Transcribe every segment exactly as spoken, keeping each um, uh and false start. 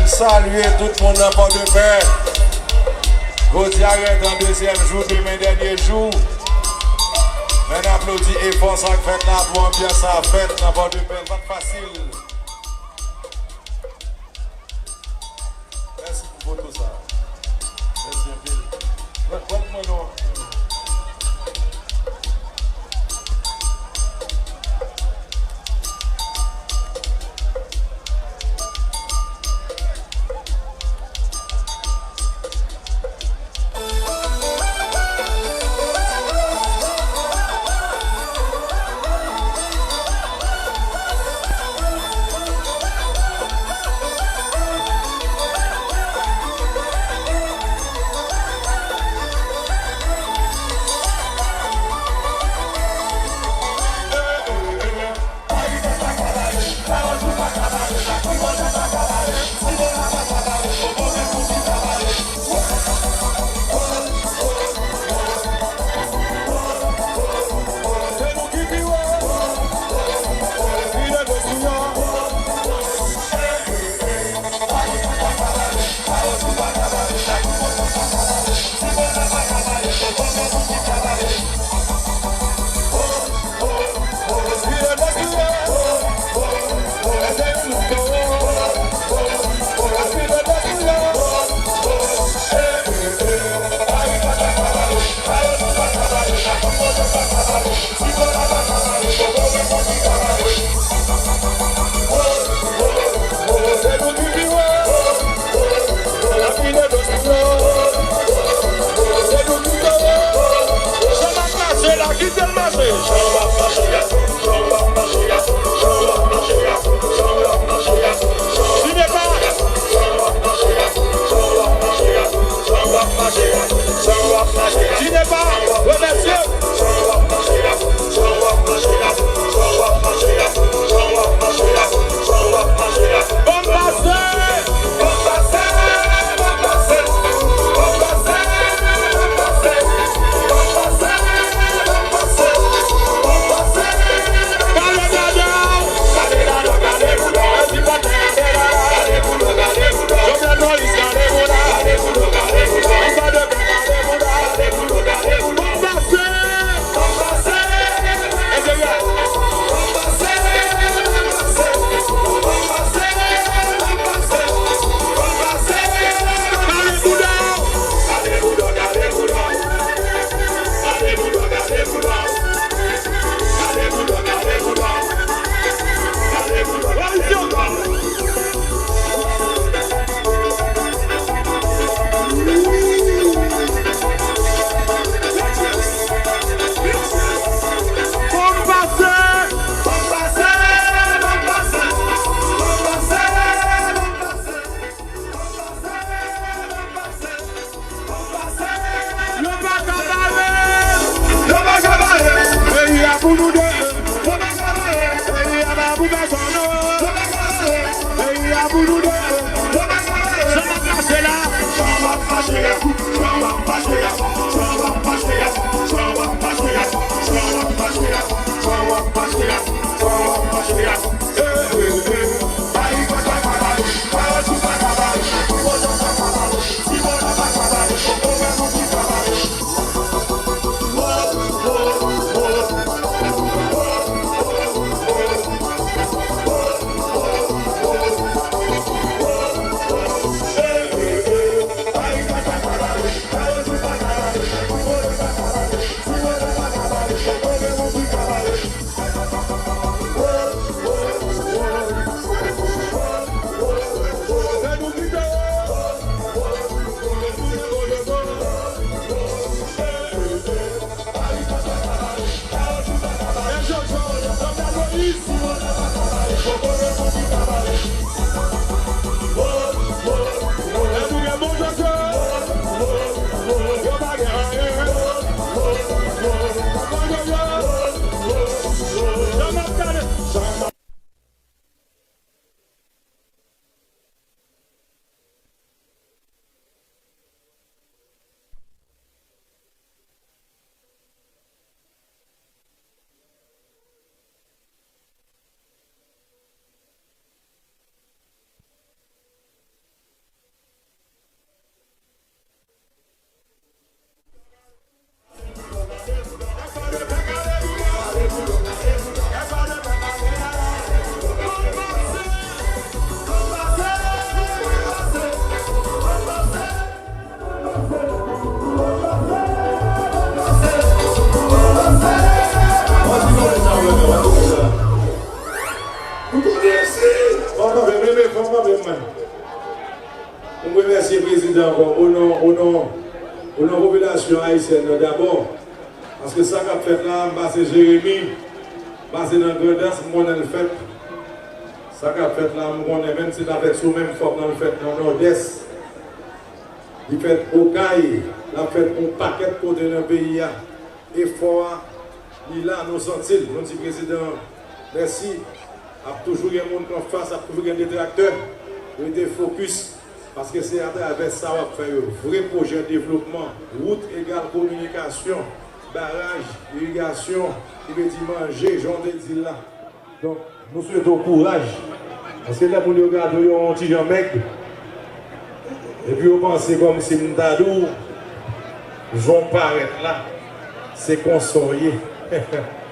Salye tout moun nan Pòdepè. Jodi a gentan dezyèm jou, demen dènye jou. Men n aplodi efò sa k fèt la pou anbyans sa fèt nan Pòdepè. L pa t fasil. Mèsi pou foto sa. Mèsi anpil. Wè, wè pou mwen non. Ti Nepa, remèsye. Bon pase. Yo pa ka bare. Yo pa ka bare. Peyi a pou nou de. Yo pa ka bare. Peyi a pa pou pèsonn non. Yo pa ka bare. Peyi a pou nou de. Yo pa ka bare. Sa k ap pase la? Sa w ap pase la? Sa w ap pase la? Sa w ap pase la? Sa w ap pase la? Sa w ap pase la? Sa w ap pase la? Sa w ap pase la? Eh, eh, eh. Ayika pa ka bare. Parèt ou pa ka bare. Pou moto pa ka bare. Pou m remèsye prezidan ankò, o non, o non, o non popilasyon ayisyèn nan dabò, paske sa k ap fèt la, m pase Jeremi, m pase nan Grandans, m konnen l fèt. Sa k ap fèt la, m konnen menm si l ap fèt sou menm fòm nan l fèt nan Nòdès, li fèt Okay, l ap fèt yon pakèt kote nan peyi a. Efò a, li la, nou santi l. Nou di prezidan mèsi. Ap toujou gen moun k anfas, ap toujou gen detraktè. Rete fokis, paske se atravè sa w ap fè yo. Vre pwojè devlopman, wout egal kominikasyon, baraj, irigasyon, ki vle di manje, jan w te di l la. Donk, nou swete w kouraj. Paske lè moun yo gade w, yo wè w yon ti jan mèg. Epi yo panse kòmsi m ta di w, jan w parèt la, se konsa w ye.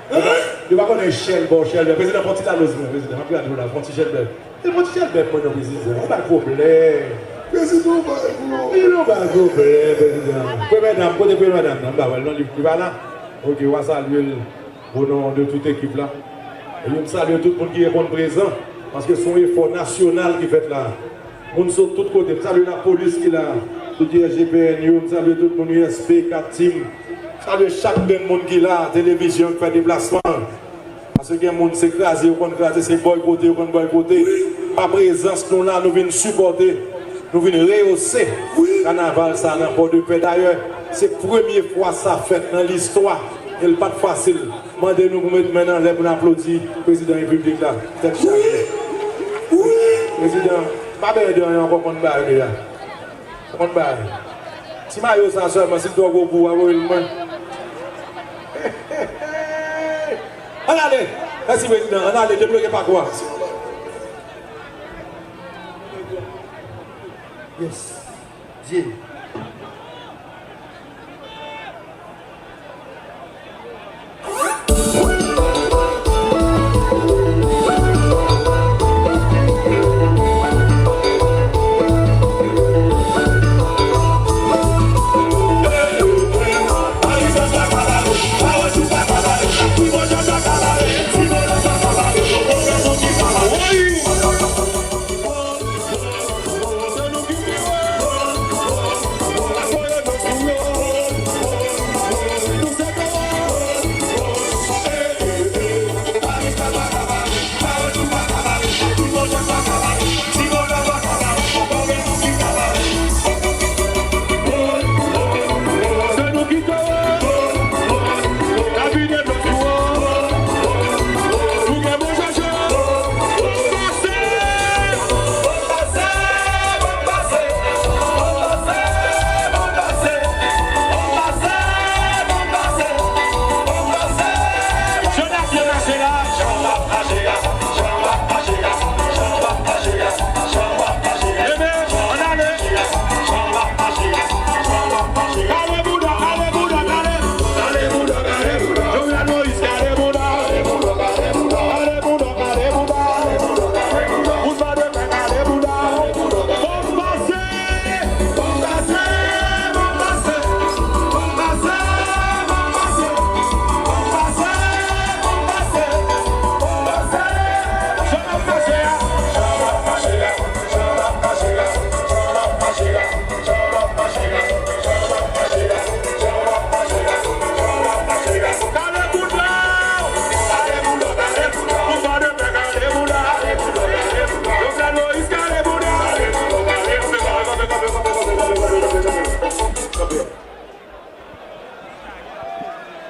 Yo pa, yo pa konnen chèlbè w chèlbè. Prezidan, fè yon ti laloz mwen, prezidan. M ap gade w la, fè yon ti chèlbè. Se fè yon ti chèlbè pou mwen non, prezidan. Ou bay pwoblèm. Prezidan, ou bay pwoblèm. Prezidan, ou bay pwoblèm, prezidan. Premyè dam, kote premyè dam nan? M pa wè l non, li, li pa la. Ok, w a salye l. O non de tout ekip la. Epi m salye tout moun ki reponn prezan, paske se yon efò nasyonal ki fèt la. Moun sot tout kote. M salye lapolis ki la, tout U S G P N U, m salye tout moun U S P, kat tim. M salye chak grenn moun ki la, televizyon ki fè deplasman. Paske gen moun se kraze yo konn kraze, se bòykote yo konn bòykote. Pa prezans nou la, nou vin sipòte. Nou vin reyose kanaval sa nan Pòdepè. Dayè, se premye fwa sa fèt nan listwa, e l pa t fasil. Mande nou pou met men n anlè pou n aplodi prezidan repiblik la. Tèt chaje. Prezidan, pa benyen de anyen ankò, konn bagay deja. Konn bagay. Ti mayo sa sèlman, si l twò gwo pou ou, a voye l mwen. Ann ale! Mèsi prezidan, ann ale, debloke pakou a. Yes. Dye.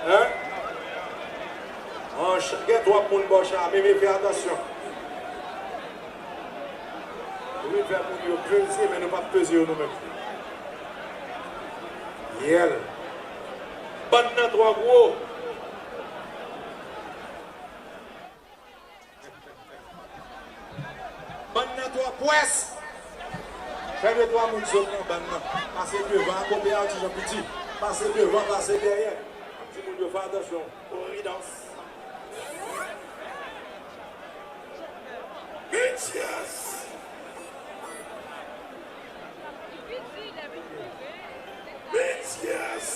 Hein? An ch-, gen twòp moun bò cha, men, men fè atansyon. Nou vin fè moun yo peze, men nou p ap peze yo nou menm. Yèl. Bann nan twò gwo. Bann nan twò pwès. Fè de twa moun sot nan bann nan. Pase devan, akote a yon ti jan piti. Pase devan, pase dèyè. Di moun yo fè atansyon. Pridans. Metyas. Metyas.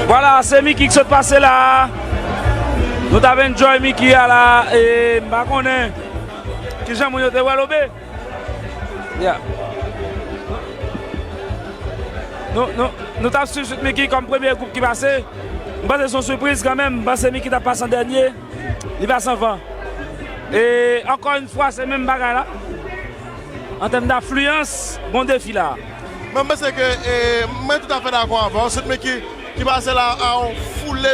Vwala, se Mickey ki sot pase la. Nou t ap enjoy Mickey a la. E m pa konnen kijan moun yo te wè l, obe. Yeah. Nou, nou, nou t ap swiv Sweet Mickey kòm premye gwoup ki pase. M panse se yon sipriz kanmenm. M panse Mickey t ap pase an dènye. Li pase anvan. E ankò yon fwa, se menm bagay la. An tèm dafliyans, bon defi la. Mwen panse ke, e, mwen toutafè dakò avè w. Sweet Mickey ki pase la a yon foule